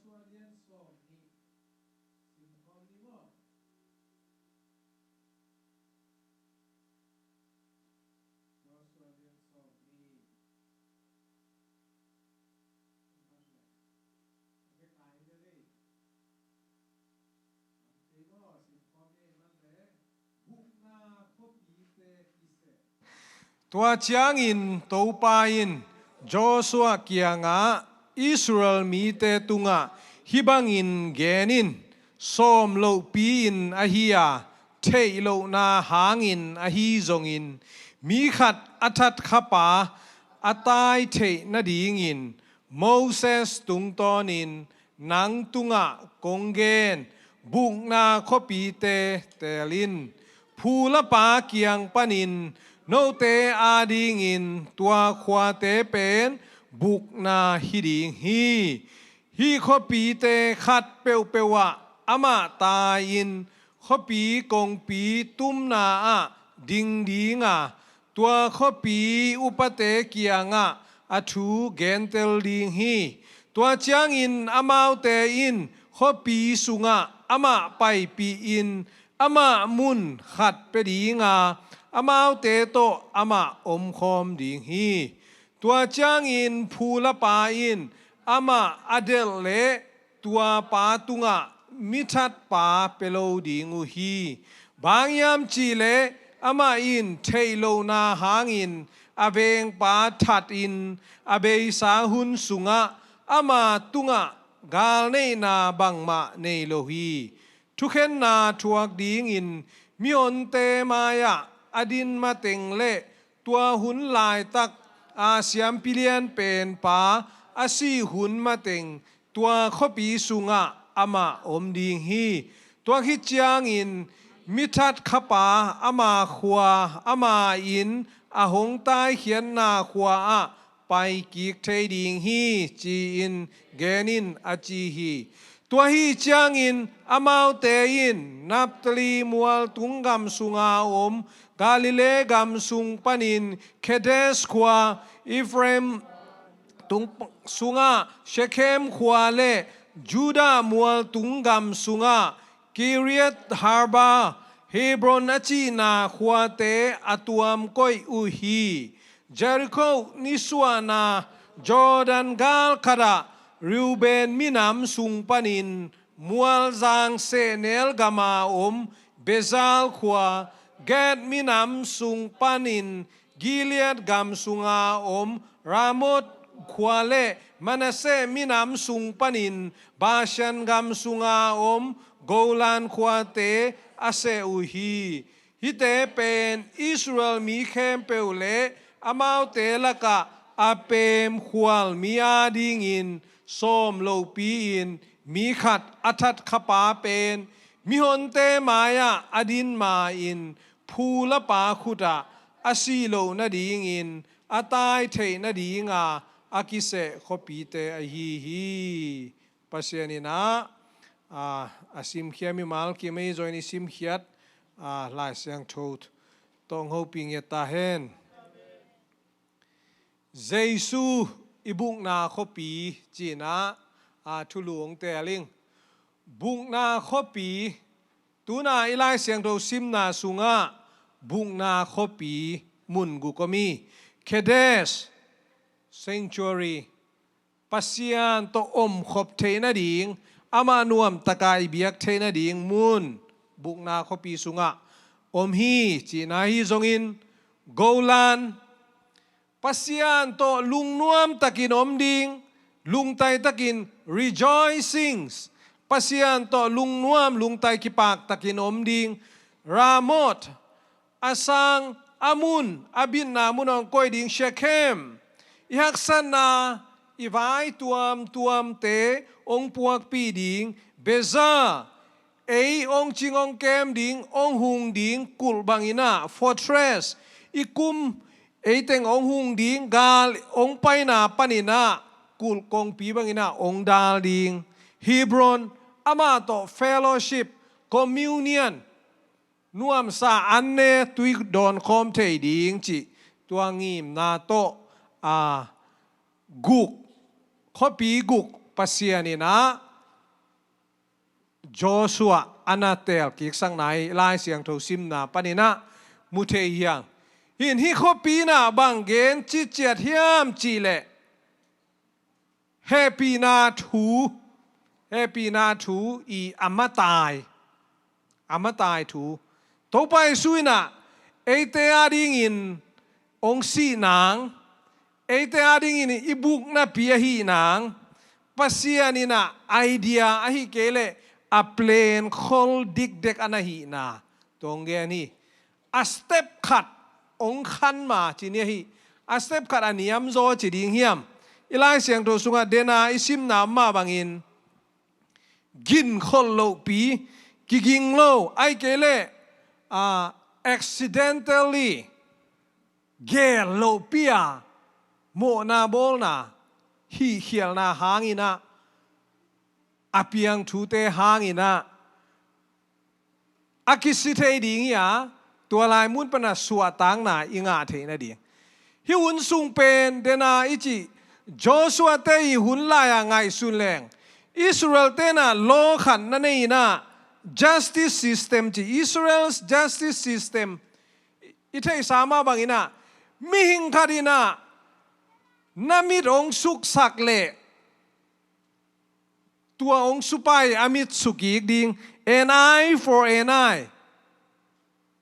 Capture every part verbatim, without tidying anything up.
Joshua lian sawm nih. Sim khawm ni maw? Joshua lian sawm nih. Tua ciangin Topa in Joshua kiangah, Israel mite tungah hih bangin gen in: Sawm lohpi-in ahi a, theih lohna hangin ahi zongin, mi khat a thatkhapa a tai theih nadingin Moses tungtawnin nang tungah kong gen bukna khuapite teel in. Phu le pa kiang panin note adingin tua khuate pen bukna hi ding hi. Hih khuapite khat peuhpeuh ah amah tai-in khuapi kongpi tumna ah ding ding a, tua khuapi upate kiangah a thu gentel ding hi. Tua ciangin amaute in khuapi sungah amah paipihin, amah mun khat pia ding a, amaute tawh amah omkhawm ding hi. Tua ciangin phu le pa in amah a delh leh tua pa tungah mithatpa pia lo ding uh hi. Bang hiam cihleh amah in theih lohna hangin a vengpa thatin a beisa hun sungah ama tungah galneihna bangmah nei lo hi. Thukhenna thuak dingin mihonte mai-ah a din mateng le tua hun laitak a siampi lianpen pa a sih hun mateng tua khuapi sungah amah om ding hi. Tua khit ciangin mithatkhapa ama khua, ama inn, a hong taikhiatna khua ah paikik thei ding hi, ci-in gen in, a ci hi. Tua ahih ciangin amaute in Naphtali mualtung gam sunga om Galilee gam sung panin Kedesh khua, Ephraim tung sungah Shekhem khua le Judah mualtung gam sungah Kiriath-arba, Hebron a cihna khuate a tuam koih uh hi. Jericho nisuahna Jordan gal khatah Reuben minam sung panin mualzang sehnel gama om Bezalel khua, Gad minam sung panin Gilead gam sunga om Ramoth khua le Manasseh minam sung panin Bashan gam sunga om Golan khuate a seh uh hi. Hihte pen Israel mi khempeuh le amaute lakah a peemkhual mi adingin sawm lohpi-in mi khat a thatkhapa pen mihonte mai-ah a din ma-in phu le pa khutah a sih loh nadingin a tai theih nadinga a kiseh khuapite ahi hi. Pasian in ah, a, a simkhia mimal kim ei zaw in i simkhiat, a, Lai Siangtho tawh hong hopih ngiat ta hen. Jesu i bukna khuapi ci-in ah, a, thulu hong teel ing. Bukna khuapi, tuna i Lai Siangtho simna sungah bukna khuapi mun guk om hi. Kedesh, sanctuary, Pasian tawh omkhop theih nading, amah nuamtaka i biak theih nading mun bukna khuapi sungah om hi, cihna hi zongin, Golan, Pasian tawh lungnuamtakin om ding, lungtaitakin rejoicings, Pasian tawh lungnuam lungtai kipaktakin om ding, Ramoth, a sang a mun, a bitna mun hong koih ding Shekhem, i haksatna, i vai tuamtuamte hong puakpih ding Bezalel, ei hong cing hong kem ding, hong hung ding kulh bangin ah fortress, i kum, ei teng hong hung ding gal hong paina panin ah kulh kongpi bangin ah hong dal ding Hebron, amah tawh fellowship, communion, nuamsa an ne tui dawnkhawm thei ding cih tua ngimna tawh, a, guk, khuapi guk Pasian in ah Joshua a na teel kiksakna i Lai Siangtho simna paninah mu thei hiang. Hin hih khuapi inah bang gen citciat hiam cihleh, hehpihna thu, hehpihna thu i a matai, a matai thu. Topa Jesu inah eite adingin hong sih nang, eite adingin i buknapi ahih nang, Pasian inah idea ahih kei leh a plan khol dikdek a na hihna tua hong gen hi. A step khat hong khan ma ci ni ahi. A step khat a niamzaw ci ding hiam? I Lai Siangtho sungah dena i simna mah bangin ginkholh lohpi, kiging lo, ahih kei leh, ah, accidentally gel lohpi a mawhna bawlna, hihkhialna hanginah, a piang thute hanginah a kisi thei ding hi a, tua lai mun pana suahtakna i ngah theih nading. Hih hun sung pen dena i cih Joshua te i hun lai-a ngaihsun leng, Israel tenah law khat na nei inah, justice system ci, Israel's justice system. I theihsa mah banginah mihing khat inah na mit hong suksak leh tua hong supai a mit sukik ding. An eye for an eye.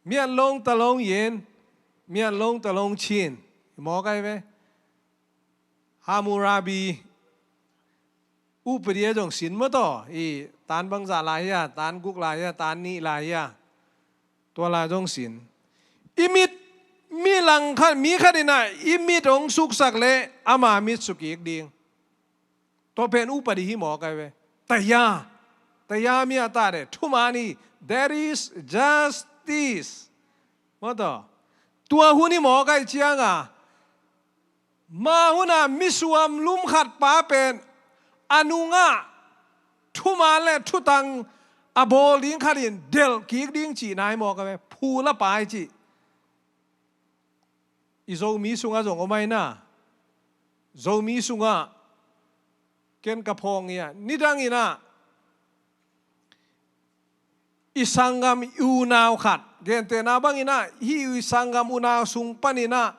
မျက်လုံးတစ်လုံး ရင် မျက်လုံးတစ်လုံး ချင်း. Mawk ai ve. Hammurabi upadi a zong sin maw taw. I tan bangzah lai hia, tan guk lai hia, tan nih lai hia. Tua lai zong sin. I mit, mi lang khat, mi khat inah i mit hong suksak leh ama mit sukik ding. Tua pen upadi hi mawk ai ve. Taya. Taya mi a ta de. Thuman hi. There is justice. Maw taw. Tua hun hi mawk ai cianga, ma huna misuam lum khat pa pen a nungah thuman le thutang a bawl ding khat in delh kik ding cihna hi mawk ai ve. Phul a pai cih. I Zomi sungah zong om ai na. Zomi sungah ken ka phawng hi a, nidang inah i sanggam i unau khat, gentehna banginah hih i sanggam unau sung paninah,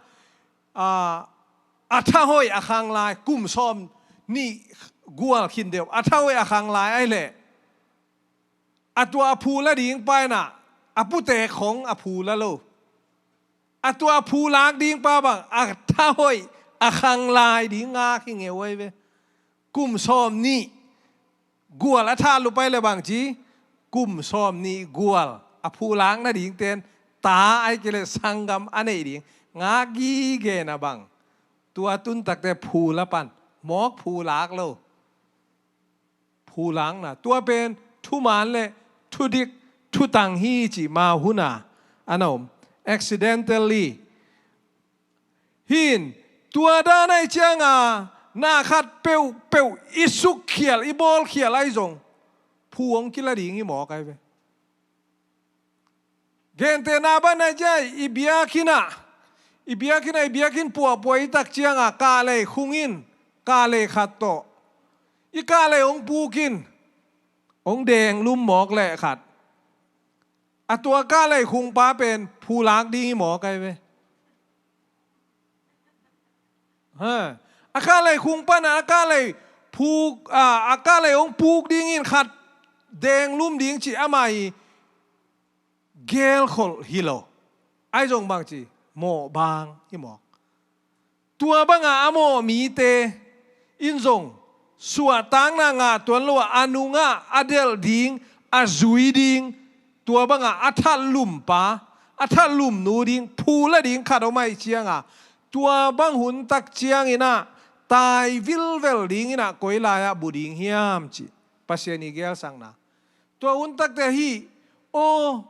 a, a thahoih a khang lai, kum sawm nih gual khin deuh, a thahoih a khang lai ai leh, a tua a phul a ding pa inah a putek khong a phul a lo. A tua a phulak ding pa bang a thahoih a khang lai ding ngak hi ngeu ai ve. Kum sawm nih gual a thah lup ai le bang ci, kum sawm nih gual a phulak nading ten ta ai kei le sanggam a neih ding ngak gige na bang. Tua tuntakte phul a pan, mawk phulak lo. Phulakna. Tua pen thuman le thudik, thutang hi cih ma huna a na om. Accidentally. Hin, tua dan ai cianga na khat peuhpeuh i sukkhial, i bawlkhial ai zong phu hong kila ding hi mawk ai ve. Gentehna banah ciai, i biakinn ah, i biakinn ah, i biakinn puahpuah i tak cianga kahlei khung in, kahlei khat tawh i kahlei hong puk in, hong deng lum mawk leh khat, a tua kahlei khung pa pen phulak ding hi mawk ai ve. Ha. A kahlei khung panah a kahlei phuk, a, a kahlei hong puk dingin khat deng lum ding cih amah i gelkholh hi lo. Ai zong bang ci, mawh bang hi mawk. Tua banga a mawh mite in zong suahtakna ngah tuan lo a, a nungah a delh ding, a zui ding, tua banga a thatlum pa, a thatlum nu ding, phul a ding khat om ai cianga, tua bang hun tak cianginah tai vilvel dinginah koi lai-ah bu ding hiam cih Pasian i gelsakna. Tua hun takte hi, aw,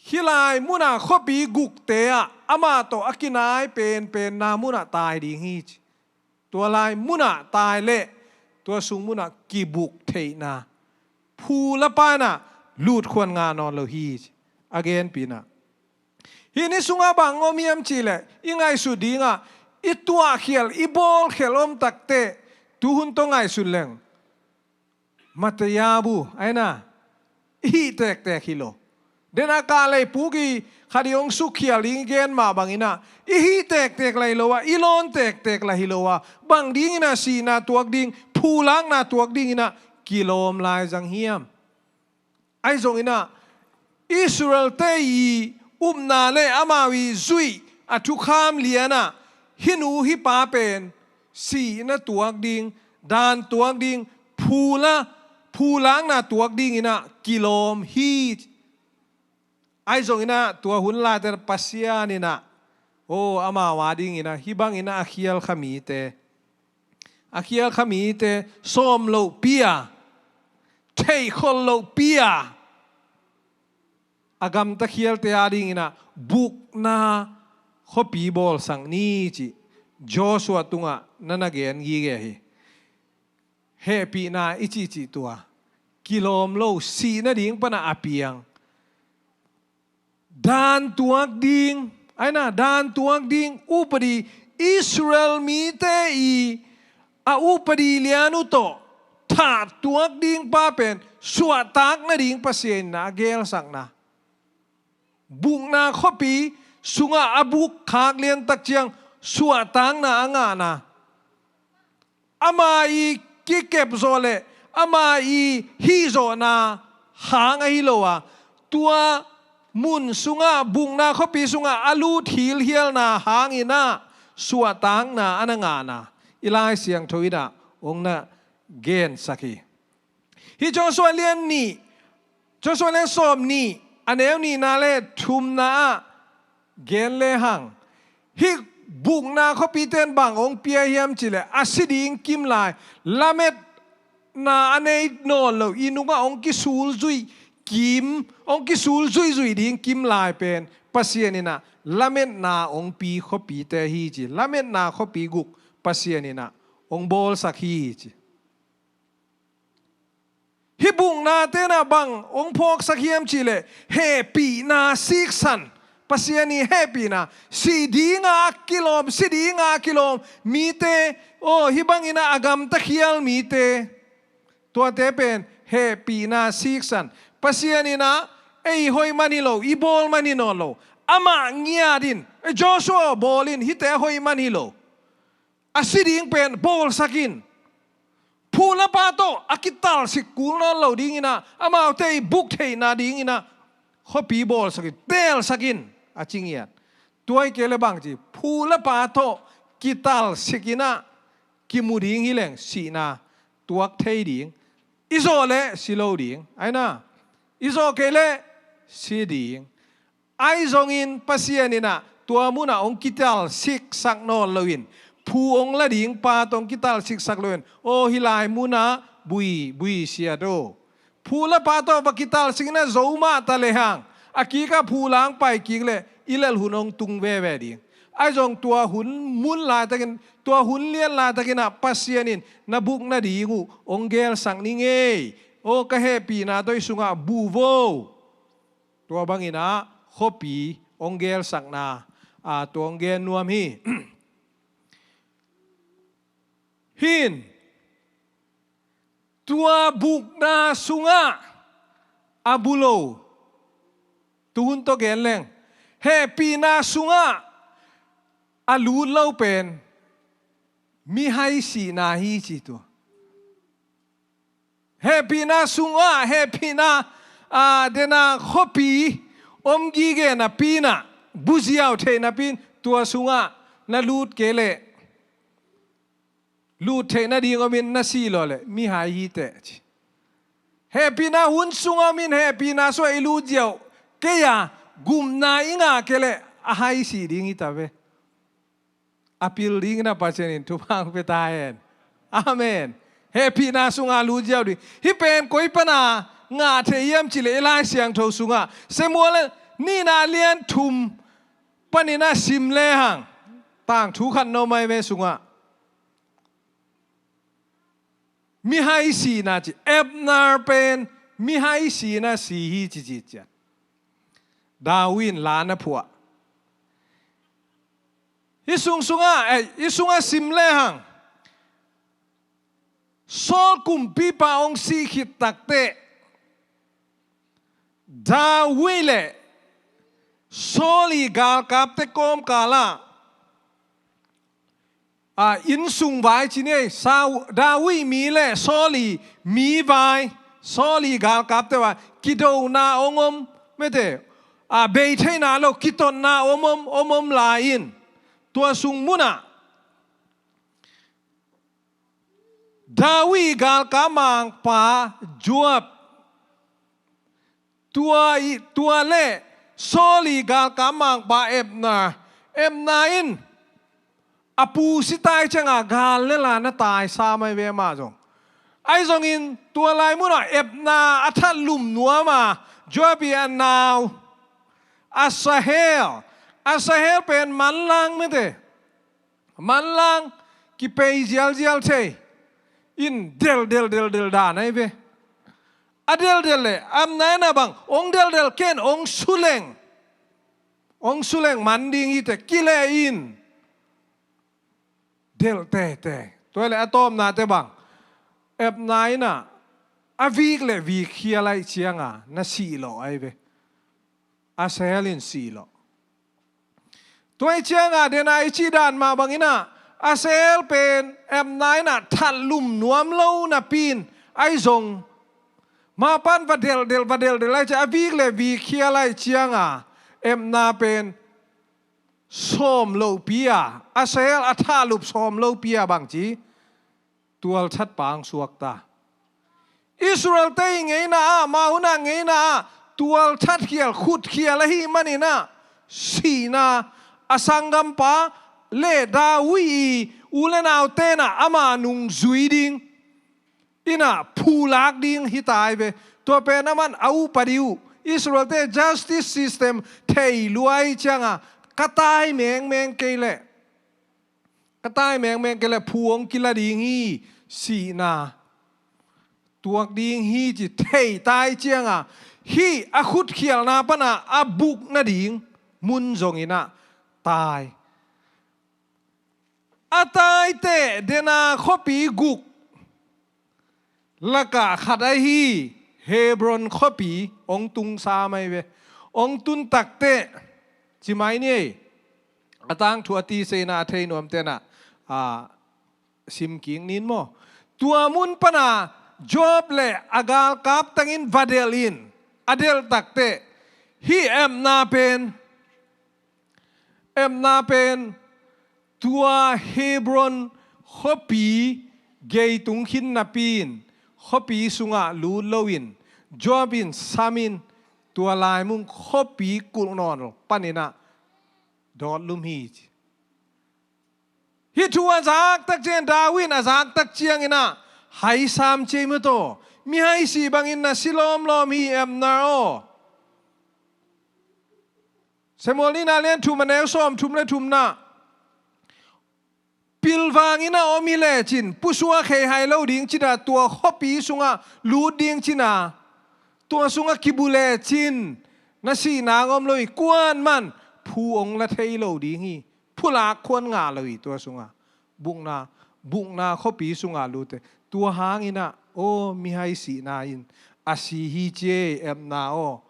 hih lai munah khuapi gukte ah amah tawh a kinai penpenna munah tai ding hi ci. Tua lai munah tai leh tua sung munah kibuk theihna, phul a panah lutkhuan ngah nawn lo hi ci. A genpinah hih ni sungah bang om hiam cihleh, i ngaihsut dingah i tuahkhial, i bawlkhial om takte tuhun tawh ngaihsut leng Matayabu, aina, i hih tektek hi lo. Den a kah lei puk i khat i hong sukkhial ding i gen mah bangin ah, i hih tektek la hi lo a, i lawn tektek la hi lo a, bang dingin ah sihna tuak ding, phulakna tuak dingin ah kilawm lai zang hiam? Ahi zongin ah, Israel-te i upna le amau i zuih a thukham lian ah, hih nu hih pa pen sihna tuak ding, daan tuak ding, phula, phulakna tuak dingin ah kilawm hi. Ahi zongin ah, tua hun laitakin Pasian in ah, oh, amau a dingin ah, hih bangin ah a khial kha mite, a khial kha mite sawm lohpi a, theihkholh lohpi a, a gamta khialte a dingin ah bukna khuapi bawlsak ni cih Joshua tungah na na gen gige hi. Hehpihna i cihcih tua kilawm lo, sih nading pan ah a piang, daan tuak ding, aina, daan tuak ding upadi, Israel mite i a upadi lian uh tawh thah tuak ding pa pen suahtak nading Pasian in ah a geelsakna. Bukna khuapi sungah a buk khak lian tak ciang suahtakna a ngahna. Ama i kikep zawh le ama i hih zawhna hang ahi lo a, tua mun sungah, bukna khuapi sungah a lut hilhialna hangin ah suahtakna a na ngahna i Lai Siangtho in ah hong na gensak hi. Hih Joshua lian nih, Joshua lian sawm nih, a neu nihna le thumna ah gen lehang, hih bukna khuapite in bang hong pia hiam cih leh, a si ding kimlai, lametna a nei nawn lo, i nungah hong kisulzui kim, hong kisulzuizui ding kimlai pen Pasian in ah lametna hong pi khuapite hi ci, lametna khuapi guk Pasian in ah hong bawlsak hi ci. Hih buknate in ah bang hong phawksak hiam cih leh, hehpihna siksan. Pasian i hehpihna, si ding a kilawm, si ding a kilawm mite, aw, hih bangin ah a gamta khial mite, tuate pen hehpihna siksan. Pasian in ah ei hoih man hi lo, i bawl man hi nawn lo. Amah ngiat in, eh, Joshua bawl in, hihte hoih man hi lo. A si ding pen bawlsak in. Phula pa tawh a kitalsik kul nawn lo dingin ah, amaute i buk theihna dingin ah khuapi bawlsak in, teelsak in, a ci ngiat. Tua hi kei leh bang ci, phula pa tawh kitalsik in ah kimu ding hi leng sihna tuak thei ding. I zawh leh si lo ding, aina. I zawh kei leh si ding. Ahi zongin Pasian in ah tua munah hong kitalsiksak nawn loin, phu hong la ding pa tawh hong kitalsiksak loin, aw, hih lai munah bui, bui siat aw. Phula pa tawh va kitalsik in ah zo mah ta lehang, a kikah phu lang pai kik leh i lel hun hong tung veve ding. Ahi zong tua hun mun laitakin, tua hun lian laitakin ah Pasian in na buk nading uh hong geelsak ning ei. Aw, ka hehpihna tawh hih sungah bu vo. Tua bangin ah khuapi hong geelsakna, a, tua hong gen nuam hi. Hin, tua bukna sungah a bu lo, tuhun tawh gen leng, hehpihna sungah a lut lo pen mihai sihna hi ci tua. Hehpihna sungah, hehpihna, a, dena khuapi om gige napi in ah, bu ziau theih napi in, tua sungah na lut kei leh, lut theih nading om in na si lawh leh mihai hi teh ci. Hehpihna hun sungah om in, hehpihna sungah i lut ziau kei a, gupna i ngah kei leh a hai sih ding hi ta ve. A pil dingin ah Pasian in thupha hong pia ta hen. Amen. Hehpihna sungah lut ziau ding. Hih pen koi pan a ngah thei hiam cih leh i Lai Siangtho sungah, Samuel nihna lian thum panin ah sim lehang, tangthu khat na om ahi ve sungah. Mihai sihna ci, Abner pen mihai sihna si hi ci ci ciat. David in la na phuah. Hih sung sungah, eh, hih sungah sim lehang, Saul kumpipa hong sih khit takteh, David le Saul i galkapte kawmkalah, a, innsung vai ci ni ei, Sau-, David mi le Saul i mi vai, Saul i galkapte vai, kidona hong om, mete, a, bei theihna lo, kitotna om om, om om lai in, tua sung munah David i galkap mangpa Joab, tua i, tua le Saul i galkap mangpa Abner, Abner in a pu si tai ciangah gal le la na taisa mai ve mah zong. Ahi zongin tua lai munah Abner a that lum nuam a, Joab i a nau Asahel, Asahel pen manlang mete, manlang kipei zialzial thei in, del del del del dan ahi ve. A deldel le, Abner in a bang, hong deldel ken, hong suleng, hong suleng man ding hi teh, kile in, del tete. Tua le a tawpna teh bang, Abner in a, a vik le vik khial ahih cianga na sih lawh ahi ve. Asahel in sih lawh. Tua ahih cianga dena i cih dan mah bangin a, Asahel pen Abner in a that lum nuam lo napi in, ahi zong, mah pan va deldel, va deldel ahih ciang, a vik le vik khial ahih cianga Abner pen sawm lopi a, Asahel a thahlup sawm lopi a bangci tualthatpa hong suakta. Israel-te i ngeina ah, mah hun a ngeina ah, tualthat khial, khut khial ahih manin a, sihna, a sanggampa le David i u le naute in a ama nungzui ding in a, phulak ding hi tai ve. Tua pen aman a upadi uh, Israel-te justice system thei lua ahih cianga, ka tai mengmeng kei leh, ka tai mengmeng kei leh phu hong kila ding hi, sihna tuak ding hi ci thei tai cianga, hih a khutkhialna pana a buk nading mun zongin a tai. A tai teh dena khuapi guk lakah khat ahi Hebron khuapi hong tungsa mai ve. Hong tun takteh, ci mai ni ei. A tangthu a tiseina a thei nuamte in a, a, sim kik nin maw. Tua mun pana Joab le a galkap tengin va delh in, a delh takteh, hih Abner pen, Abner pen tua Hebron khuapi gei tung khin napi in, khuapi sungah lut loin, Joab in samin, tua laimun khuapi kulh nawn panin a dawt lum hi ci. Hih thu a zak tak ciangin, David in a zak tak ciangin a, hai sam ci ei maw taw. Mihai sih bangin na si lawmlawm hi, Abner aw. Samuel nihna lian thum a neu sawmthum le thumna. Pilvang in a om hi lecin, pusuak hei hai lo ding cin a, tua khuapi sungah lut ding cin a, tua sungah kibu lecin, na sihna hong om lo hi, kuaman phu hong la thei lo ding hi. Phulak khuan ngah lo hi tua sungah. Bukna, bukna khuapi sungah lut teh. Tua hangin a, aw, mihai sihna in a si hi ci ei, Abner aw.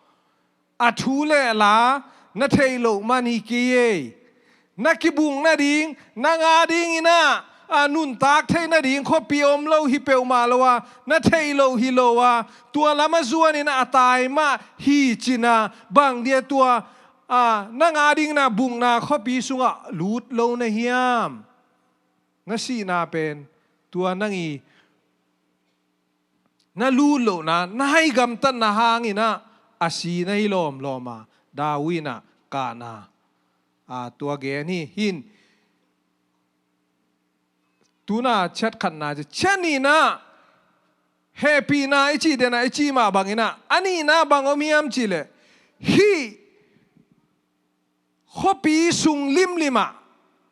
A thu le la na theih loh man hi kei ei. Na kibuk nading, nang adingin a, a nuntak theih nading khuapi om lo hi peuhmah lo a, na theih loh hi lo a, tua lam a zuanin a tai mah hi cin a, bang dia tua, a, nang adingin a bukna khuapi sungah lut lo na hiam? Na sihna pen tua nang i na lut lohna, na hai gamtatna hangin a, a si na hi lawmlawm a, David in a kahna, a, tua gen hi. Hih in, tu-in a chiat khatna ci, chiat nihna, hehpihna i cih den a i cih mah bangin a, a nihna bang om hiam cih leh, hih khuapi sung limlim ah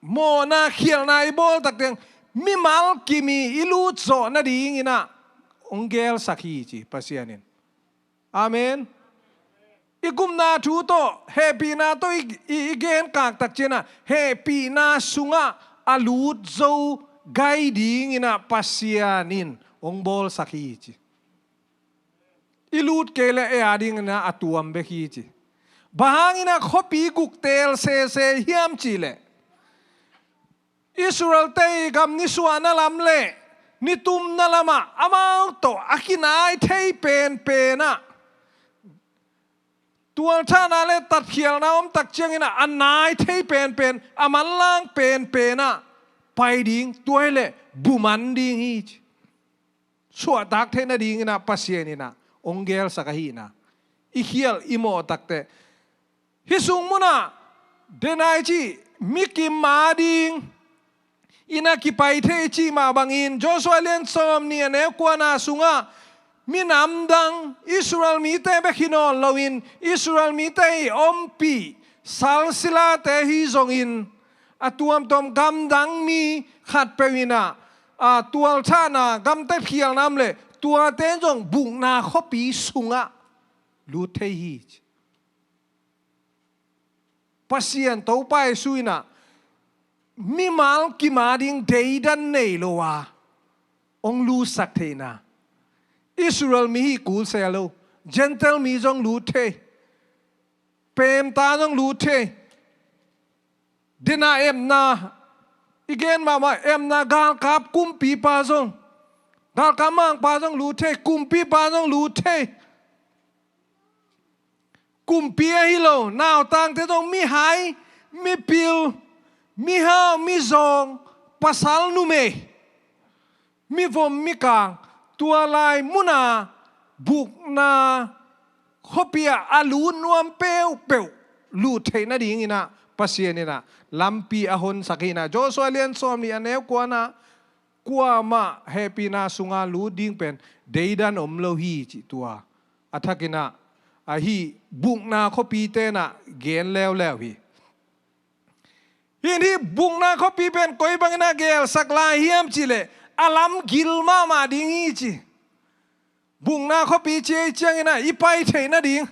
mawhna khialhna i bawl tak ciang, mimal kim i i lut zawh nadingin a hong gelsak hi ci Pasian in. Amen. I gupna thu tawh, hehpihna tawh i, i, i gen kak tak ciang a, hehpihna sungah a lut zo gai dingin a Pasian in hong bawlsak hi ci. I lut kei leh ei a dingin ah a tuam bek hi ci. Bang hangin ah khuapi guk teel sese hiam cih leh, Israel-te i gam nisuahna lam leh nitumna lamah amau tawh a kinai thei penpen ah, tualthahna leh tatkhialna om tak ciangin ah a nai thei penpen, a manlang penpen ah pai ding, tua hi leh bu man ding hi ci. Suahtak theih nadingin ah Pasian in ah hong geelsak ahihna i khial i mawh takteh, hih sung munah denai cih mi kim a dingin ah kipai thei cih mah bangin, Joshua lian sawmnih a neu kuana sungah minam dang, Israel mite bek hi nawn loin, Israel mite i ompih salsilate hi zongin, a tuamtuam gamdang mi khatpeuh in ah, a, tualthahna, gam tatkhialna om leh tuate zong bukna khuapi sungah lut thei hi ci. Pasian Topa Jesuh in ah mimal kim a ding deidan nei lo a hong lutsak theihna. Israel mi hi kul se lo, Gentile mi zong lut thei, peemta zong lut thei. Dena emna, i gen mahmah emna, galkap kumpipa zong, galkap mangpa zong lut thei, kumpipa zong lut thei. Kumpi ahi lo nautangte zong, mihai, mipil, mihau, mizawng, pasal, numei, mivom, mikang, tua lai muna bukna khuapi ah a lut nuam peuhpeuh lut theih nadingin ah Pasian in ah lampi a honsak hi in ah, Joshua lian sawmnih a neu kuana, kuamah hehpihna sunga lut ding pen deidan om lo hi cih tua a thakin ah, ahi bukna khuapite in ah gen leuleu hi. Hih, hih bukna khuapi pen koi bangin ah geelsak lai hiam cih leh, a lam gil mahmah ding hi ci. Bukna khuapi ci ei ciangin ah i pai theih nading,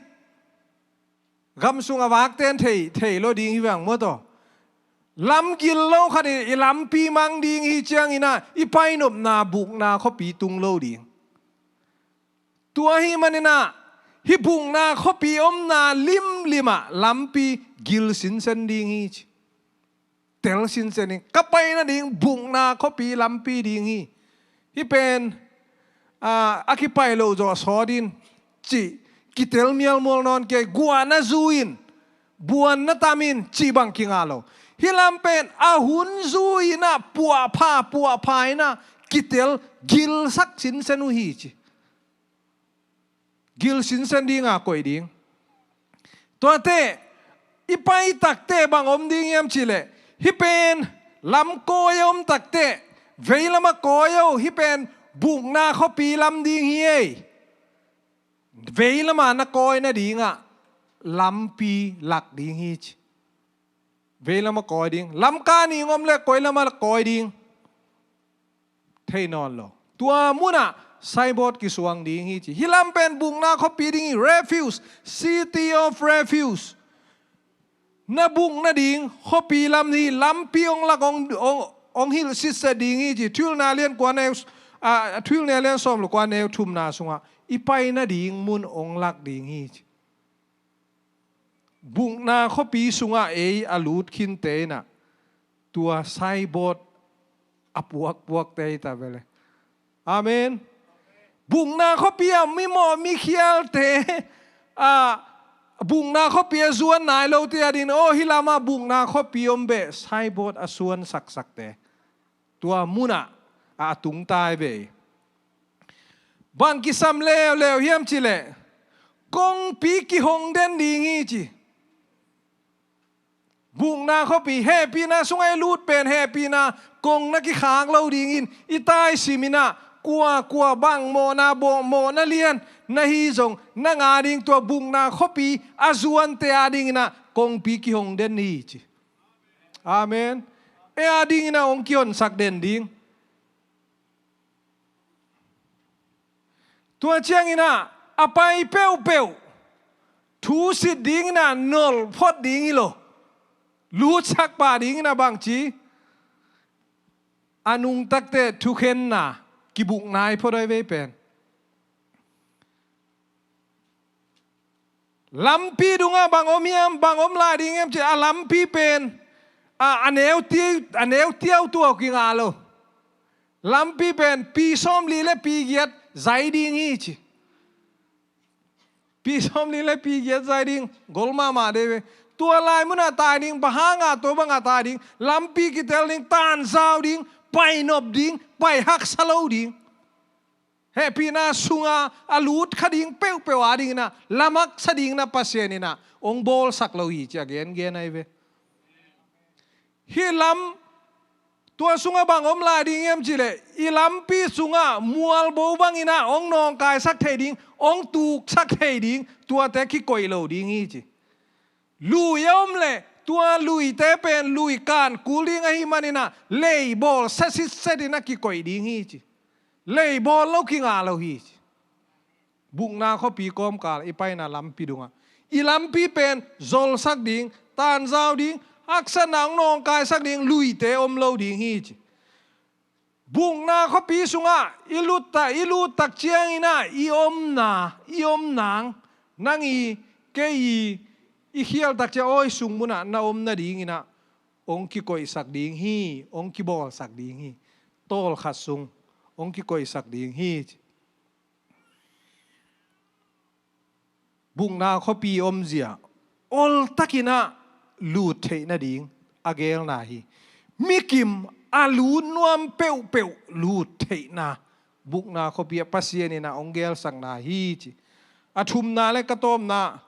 gam sung a vakten thei, thei lo ding hi vang maw taw. Lam gil lo khat in i lampi mang ding hi ciangin ah i pai nopna bukna khuapi tung lo ding. Tua ahih manin ah hih bukna khuapi omna limlim ah lampi gil sinsen ding hi ci. Tel sinsen in, ka pai nading bukna khuapi lampi ding hi. Hih pen, a, a kipai loh zawh sawt in cih kitel mialmual nawn kei, guahna zu in, buanna tam in cih bang kingah lo. Hih lam pen a hun zu in ah puahpha, puahpha in ah kitel gilsak sinsen uh hi ci. Gil sinsen dinga koih ding. Tuate i pai takteh bang om ding hiam cih leh, hih pen lam kawi a om takteh, veilam a kawi o, hih pen bukna khuapi lam ding hi ei. Veilam a na kawi nadingah lampi lak ding hi ci. Veilam a kawi ding, lamka ning om leh koi lam a kawi ding, thei nawn lo. Tua munah signboard kisuang ding hi ci. Hih lam pen bukna khuapi ding hi, refuge, city of refuge. Na buk nading khuapi lam hi, lampi hong lak, hong, hong, hong hilh sitset ding hi ci. Thuhilhna lian kua neu, a, Thuhilhna lian sawm le kua neu thumna sungah i pai nading mun hong lak ding hi ci. Bukna khuapi sungah ei a lut khinte in ah tua signboard a puakpuakte hi ta ve le. Amen. Bukna khuapi ah mimawh mikhialte, a, bukna khuapi a zuan nai lote a dingin, aw, hih lamah bukna khuapi om beh, signboard a suan saksakte. Tua munah a tungta hi ve. Bang kisam leuleu hiam cih leh, kongpi kihong den ding hi ci. Bukna khuapi, hehpihna sungah i lut pen hehpihna kong na kikhak lo dingin, i taisim in ah kua, kua bang mawhna, bawh mawhna lian na hi zong, na ngah ding tua bukna khuapi a zuante a dingin ah kongpi kihong den hi ci. Amen. Ei a dingin ah hong kihonsak den ding. Tua ciangin ah a pai peuhpeuh thusit dingin ah nolh phot ding hi lo. Lutsak pah dingin ah bangci, a nungtakteh thukhenna kibukna hi phot ahi ve pen. Lampi dungah bang om hiam, bang om lai ding hiam cih a lampi pen, a, a neu ti-, a neu tiau tua kingah lo. Lampi pen pi sawmli le pi giat zai ding hi ci. Pi sawmli le pi giat zai ding, gol mahmah dei ve. Tua lai munah tai ding, bang hangah tua bangah tai ding, lampi kitel ding, tanzau ding, pai nop ding, pai haksa lo ding. Hehpihna sungah a lut kha ding peuhpeuh a dinginah, lamhaksa dinginah Pasian inah hong bawlsak lo hi ci a gengen ahi ve. Hih lam tua sungah bang om lai ding hiam cihleh, i lampi sungah mualbo banginah hong nawngkaisak thei ding, hong tuksak thei ding, tuate kikoih lo ding hi ci. Lui a om leh tua luite pen lui kan kul ding ahih maninah, lei bawl sasitset inah kikoih ding hi ci. Lei bawl lo kingah lo hi ci. Bukna khuapi kawmkal i paina lampi dungah, i lampi pen zolsak ding, tanzau ding, haksatna hong nawngkaisak ding, luite om lo ding hi ci. Bukna khuapi sungah i lutta, i luttak cianginah i omna, i omnang, nang i, kei i, i khialtak ciang awi sung munah na om nadinginah hong kikoihsak ding hi, hong kibawlsak ding hi. Tawlkhat sung hong kikoihsak ding hi ci. Bukna khuapi omzia oltakinah lut theih nading a gelna hi. Mikim a lut nuam peuhpeuh lut theihna, bukna khuapi ah Pasian inah hong gelsakna hi ci. A thumna le ka tawpna,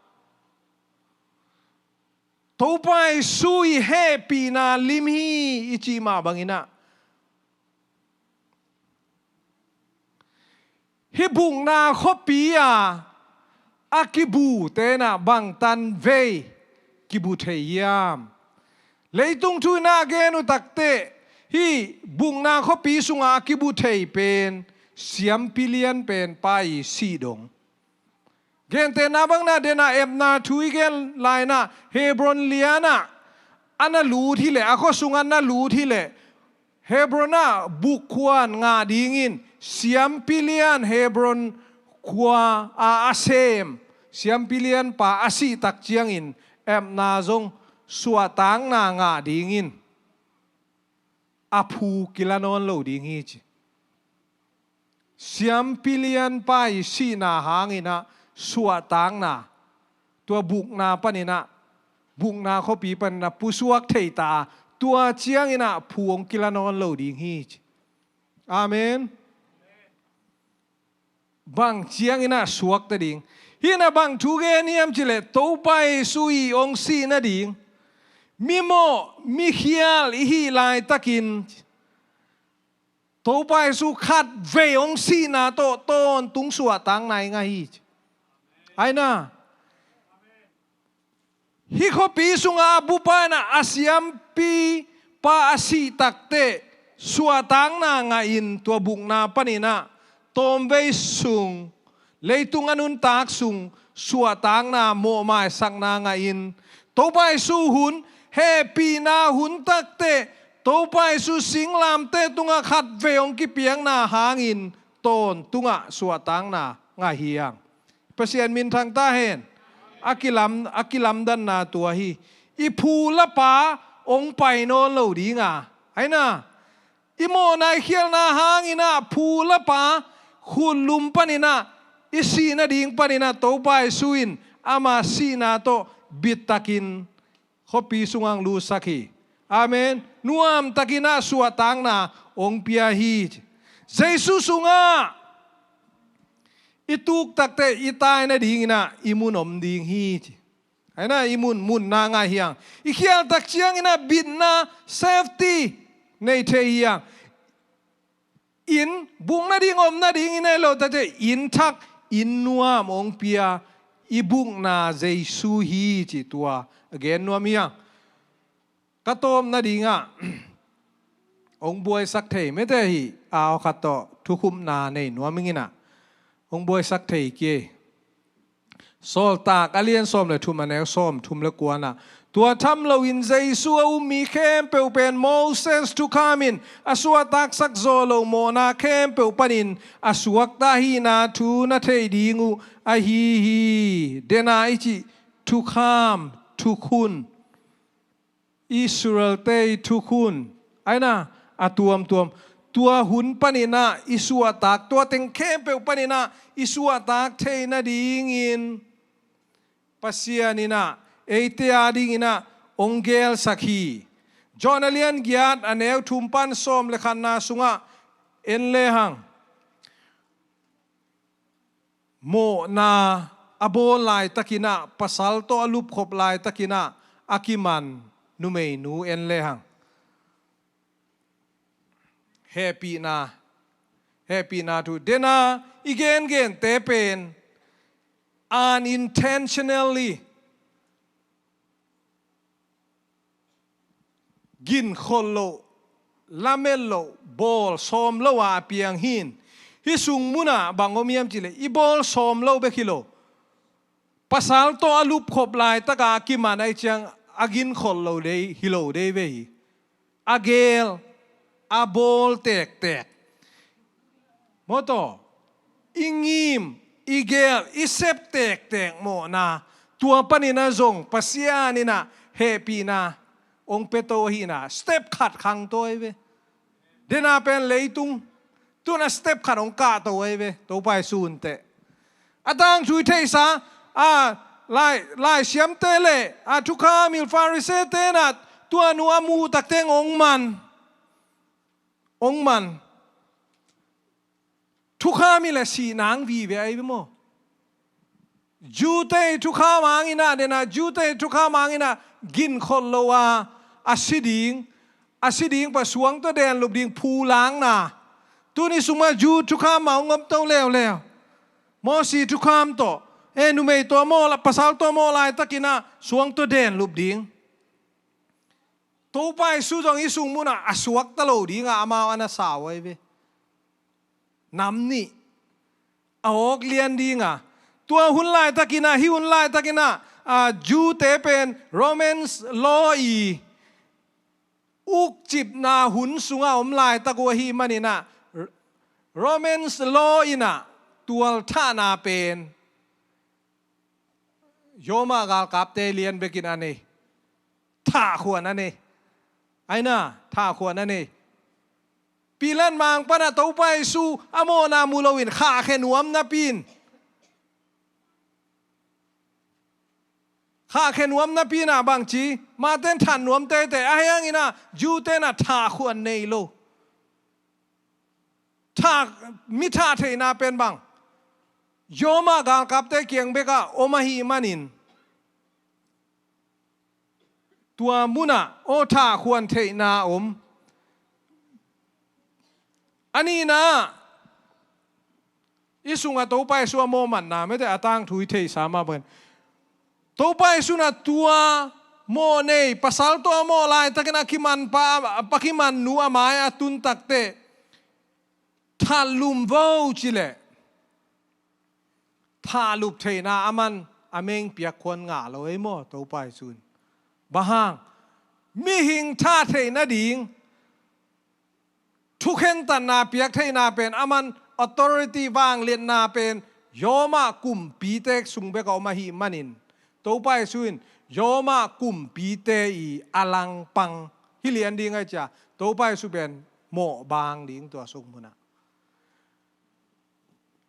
Topa Jesu i hehpihna lim hi i cih mah banginah, hih bukna khuapi a, a kibute inah bangtan vei kibu thei hiam? Leitung thu inah a gen uh takteh, hih bukna khuapi sungah a kibu thei pen siampi lian pen pa i sih dong. Gentehna bangna denah, Abner thu i gen lainah, Hebron lianah a na lut hileh, a khua sungah na lut hileh, Hebron ah bukhuan ngah dingin siampi lian Hebron khua a, a sem siampi lianpa a sihtak ciangin Abner zong suahtakna ngah dingin a phu kila nawn lo ding hi ci. Siampi lianpa i sihna hanginah suahtakna, tua bukna paninah, bukna khuapi paninah pusuak theita, tua cianginah phu hong kila nawn lo ding hi ci. Amen. Bang cianginah suakta ding? Hinah bang thu gen hiam cihleh, Topa Jesu i hong sih nading, mimawh mikhial i hih laitakin Topa Jesu khatvei hong sihna tawh tawntung suahtakna i ngah hi ci. Aina, hih khuapi sungah a bupa inah a siampipa a sihtakteh suahtakna ngahin tua bukna paninah tawmvei sung, leitung a nuntak sung suahtakna mawhmaisakna ngahin, Topa Jesu hun, hehpihna hun takteh Topa Jesu singlamteh tungah khatvei hong kipiakna hangin tawntungah suahtakna ngah hi hang. Pasian minthang ta hen. A kilam, a kilamdanna tua hi. I phu lapa hong pai nawn lo dinga, aina, i mawhna i khialna hanginah phu lapa khutlum paninah i sih nading paninah Topa Jesu in ama sihna tawh bittakin khuapi sungah hong lutsak hi. Amen. Nuamtakinah suahtakna hong pia hi. Jesu sungah i tuktakteh i tai nadinginah i mun om ding hi ci. Aina, i mun, munna ngah hi hang. I khialtak cianginah bitna, safety nei thei hi hang. Inn, buk nading om nading i nei lo takte, inn thak, inn nuam hong pia i bukna Jesu hi ci tua a gen nuam hi hang. Ka tawp nadingah hong buaisak thei mete hi, au khat tawh thukhupna nei nuam inginah hong buaisak thei kei. Sawltak a lian sawm le thum a neu sawm thum le kuanah, Tua tham loin Jesu a um mi khempeuh pen Moses thukham in a suahtaksak zawh loh mawhna khempeuh panin a suakta ahihna thu na thei ding uh ahi hi. Dena i cih thukham, thukhun, Israel-te i thukhun, aina a tuamtuam, tua hun paninah i suahtak, tua teng khempeuh paninah i suahtak theih nadingin Pasian innah eite a dinginah hong gelsak hi. John a lian giat a neu thum pan sawm le khatna sungah en lehang, mawhna a bawl laitakinah, pasal tawh a lupkhop laitakinah a kiman numeinu en lehang, hehpihna, hehpihna thu. Dena i gengente pen unintentionally ginkhol loh, lamet loh, bawl sawm lo a piang hi in. Hih sung munah bang om hiam cihleh i bawl sawm lo bek hi lo, pasal tawh a lupkhop laitaka a kiman ahih ciang a ginkhol lo dei hi lo dei ve hi. A gel, a bawl tektek, mawtaw, i ngim, i gel, i sep tektek mawhna, tua paninah zong Pasian innah hehpihna hong pia to ahihna step khat khangto ahi ve. Dena pen leitung, tunah step khat hong kahto ahi ve, Topa Jesu hun teh. A tangthu i theihsa, a, lai, laisiamte le a thukham hil Pharisee-te innah tua nu a muh takteh hong man, hong man. Thukham hile sih nang vive ahi ve maw? Jew-te i thukham hanginah, dena Jew-te i thukham hanginah ginkhol lo a, a si ding, a si ding pa suang tawh denlup ding phu langna. Tuni sungah Jew thukham mah hong omto leuleu. Mawsi thukham tawh, e, numei tawh mawh la, pasal tawh mawh laitakinah suang tawh denlup ding. Topa Jesu zong hih sung munah a suakta lo dingah amau a na sau ahi ve. Nam nih a awk lian dinga, tua hun laitakinah, hih hun laitakinah, a, Jew-te pen Romans law i ukcipna hun sungah om laitak uh ahih maninah, Romans law innah tualthahna pen Roma galkapte lian bekin a nei. Thahkhuan a nei. Aina, thahkhuan a nei. Pilat mang panah Topa Jesu a mawhna mu loin khahkhia nuam napi in, khahkhia nuam napi innah bangci, amaute in that nuam teitei, ahi hanginah Jew-te innah thahkhuan nei lo. Thah, mi thah theihna pen bang, Roma galkapte kiang bekah om ahih manin, tua munah aw thahkhuan theihna om. A nihna, i sungah Topa Jesu a mawhmatna, mete a tangthu i theihsa mah pen, Topa Jesu innah tua mawh nei, pasal tawh a mawh laitakin a kiman pa, a kiman nu a mai a tun takteh, that lum vo cileh, thahlup theihna aman a meng piak khuan ngah lo ei maw, Topa Jesu in. Bang hang, mihing thah theih nading thukhentatna piak theihna pen, aman authority, vangliatna pen Roma kumpite sung bek a om ahih manin, Topa Jesu in Roma kumpite i a langpang hi lian ding ahi cia, Topa Jesu pen mawh bang ding tua sung munah.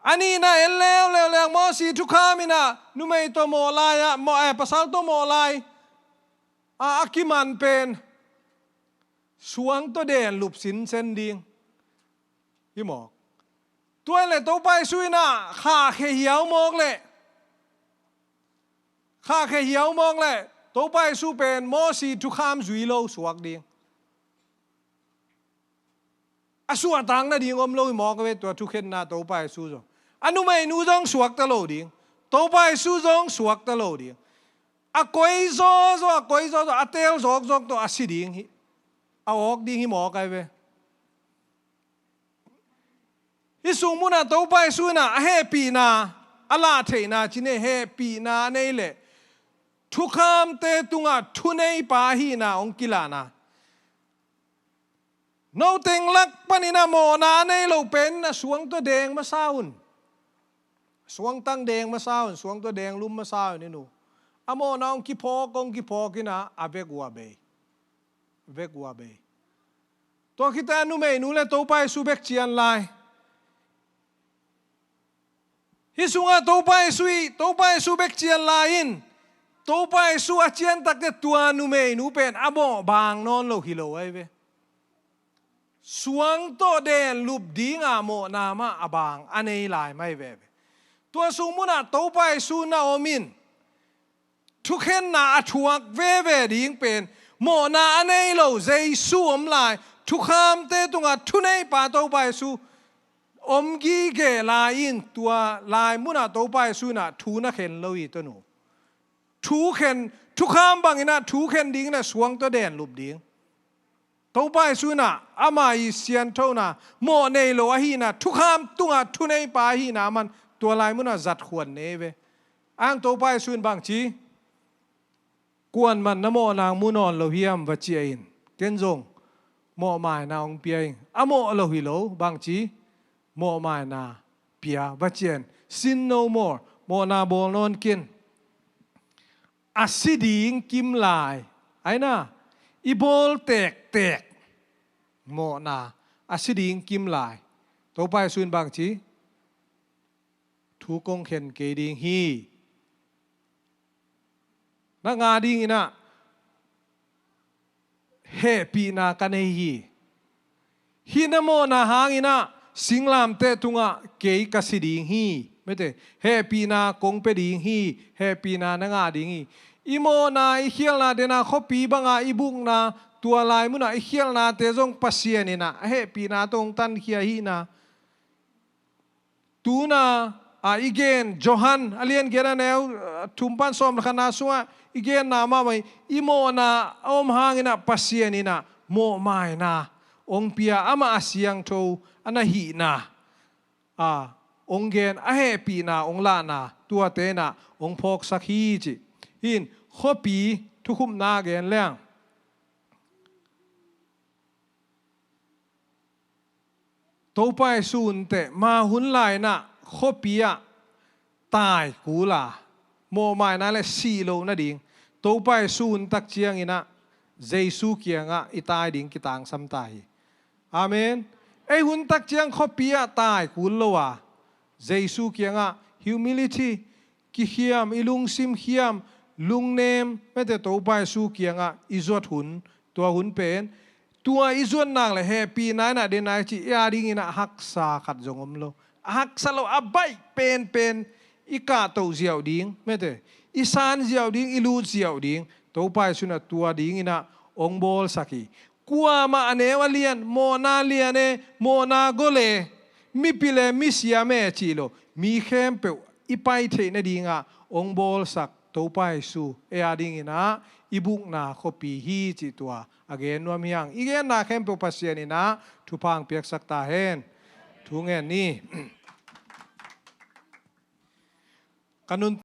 A nihna en leuleu leng, Mawsi thukham innah numei tawh mawh lai-ah, mawh, eh, pasal tawh mawh lai a, a kiman pen suang tawh denlup sinsen ding hi mawk. Tua hileh Topa Jesu innah khahkhia hiau mawk leh, khahkhia hiau mawk leh Topa Jesu pen Mawsi thukham zui lo suak ding. A suahtak nading om lo hi mawk a ve, tua thukhenna Topa Jesu zong. A numeinu zong suakta lo ding. Topa Jesu zong suakta lo ding. A koi zawzaw, a koi zawzaw, a teel zawkzawk tawh a si ding hi. A awk ding hi mawk a ve. Hih sung munah Topa Jesu innah a hehpihna, a lah theihna cih nei, hehpihna a nei leh thukhamte tungah thuneipa ahihna hong kilahna. Noteng lak panin a mawhna a nei lo pen a suang tawh deng masa un. Suangtang deng masa un, suang tawh deng lum masa un in uh. A mawhna hong kiphawk, hong kiphawk in a, a vek uh a bei. Vek uh a bei. Tua khit a numeinu le Topa Jesu bek cian lai. Hih sungah Topa Jesu i, Topa Jesu bek cian lai in, Topa Jesu a cian takte tua numeinu pen a mawh bang nawn lo hi lo ahi ve. Suang tawh den lup dinga mawhna mah a bang a nei lai mah hi veve. Tua sung munah Topa Jesu na om in, thukhenna a thuak veve ding pen, mawhna a nei lo Jesu om lai, thukhamte tungah thuneipa Topa Jesu om gige lai in, tua lai munah Topa Jesu in a thu na khen lo hi, tanu. Thu khen, thukham bangin a thu khen dingin a suang tawh den lup ding. Topa Jesu in a, ama i sianthona, mawh nei lo ahihna, thukham tungah thuneipa ahihna man, tua lai munah zat khuan nei ve. Ang Topa Jesu in bang ci, kuaman na mawhna hong mu nawn lo hiam va ci a in, ken zong mawhmaina hong pia ing. A mawh lo hi lo, bang ci, mawhmaina pia va ci a in. Sin no more, mawhna bawl nawn ken. A si ding kim lai, aina, i bawl tektek mawhna, a si ding kim lai. Topa Jesu in bang ci, thu kong khen kei ding hi. Na nga dingin a hehpihna ka nei hi. Hih na mawhna hangin a singlamteh tungah kei ka si ding hi. Mete, hehpihna kong pia ding hi. Hehpihna na ngah ding hi. I mawhna, i khialhna, dena khuapi banga i bukna, tua lai munah i khialhnate zong Pasian in a, a hehpihna tawh hong tankhia ahihna. Tuna a i gen, Johan a lian giat a neu, a, thum pan sawm le khatna sungah i genna mahmah hi. I mawhna a om hangin a Pasian in a mawhmaina hong pia, amah a siangtho a na hihna, a, hong gen, a hehpihna hong lahna, tuate in a hong phawksak hi ci. Hih in khuapi thukhupna gen leng, Topa Jesu hun teh, ma hun lai in a khuapi ah tai kul a, mawhmaina le sih loh nading, Topa Jesu hun tak ciangin a Jesu kiangah i tai ding kitangsam ta hi. Amen. Ei hun tak ciang khuapi ah tai kul lo a, Jesu kiangah humility, kikhiam, i lungsim khiam, lungnem, mete, Topa Jesu kiangah i zuat hun, tua hun pen, tua i zuat nak le hehpihna in a, dena i cih, i a dingin a haksa khat zong om lo. A haksa lo, a baih penpen i kahtoh ziau ding, mete, i san ziau ding, i lut ziau ding, Topa Jesu in a tua dingin a hong bawlsak hi. Kuamah a neu a lian, mawhna lian e, mawhna gol e, mipil e, misiam e cih lo, mi khempeuh i pai theih nadingah hong bawlsak Topa Jesu, ei a dingin a i bukna khuapi hi cih tua a gen nuam hi hang. I genna khempeuh Pasian in a thupha hong piaksak ta hen. Thu ngen ni. Ka nun